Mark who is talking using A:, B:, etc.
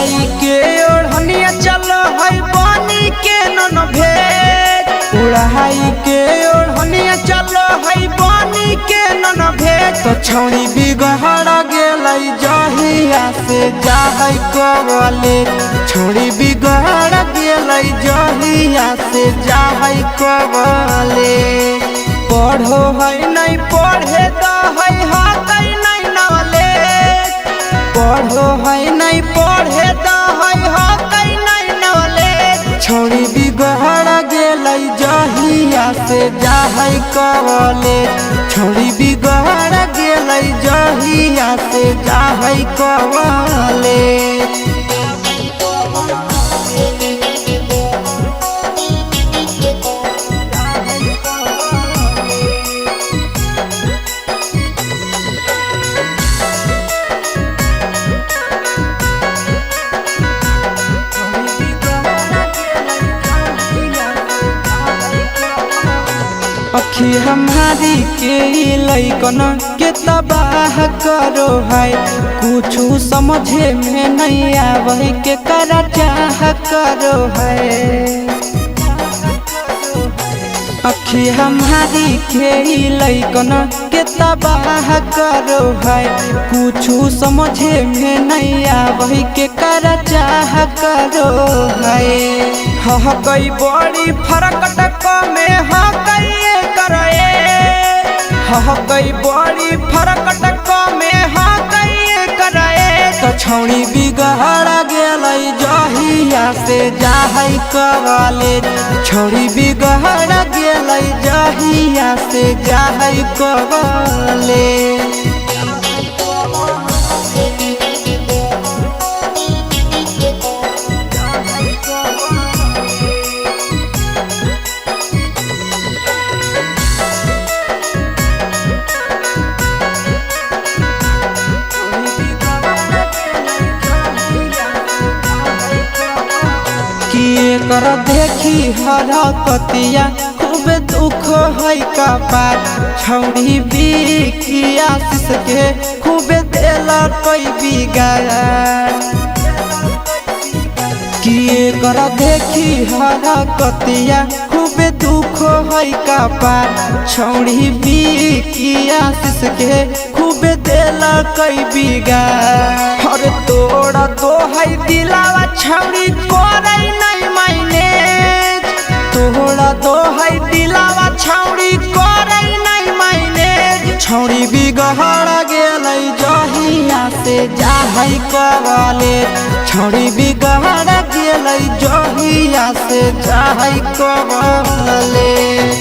A: उड़ाई के ओढ़निया चलो है पानी के नन भेद। उड़ाई के ओढ़निया चलो है पानी के नन भेद। तो छौड़ी बिगड़ गेलै जहिया से जाहै कॉलेज। छौड़ी बिगड़ गेलै जहिया से जाहै कॉलेज। पढ़ो है नहीं पढ़े तो है हाथ नहीं नॉलेज। पढ़ो है नहीं पढ़े तो है हाथ नहीं नॉलेज। छौड़ी बिगड़ गेलै जहिया से जाहै कॉलेज। छौड़ी बिगड़ गेलै जहिया से जाहै कॉलेज। अखी हमारी के लैकन के तबाह करो है। कुछ समझे में नहीं आवे के करा चाह करो है। अखी हमारी के लैकन के तबाह करो है। कुछ समझे में नहीं आवे के करा चाह करो है। ह कई बड़ी फरक टक में ह कई करे। ह कई बड़ी फरक टक में ह कई करे। तो छौड़ी बिगड़ गेलै जहिया से जाहै कॉलेज। छौड़ी बिगड़ गेलै जहिया से जाहै कॉलेज। कर देखी हरकतिया खूब दुख है कपार। छौड़ी बिकिया के खूब देलकै बिगाड़। किए कर देखी हरकतिया खूब दुख है कपार। छौड़ी बिकिया के खूब देलकै बिगाड़। अरे तोड़ा तो है दिलावा छौड़ी करे नहीं मैनेज। तोड़ा तो है दिलावा छौड़ी करे नहीं मैनेज। छौड़ी बिगड़ गेलै जहिया से जाहै कॉलेज। छौड़ी बिगड़ गेलै जहिया से जाहै कॉलेज।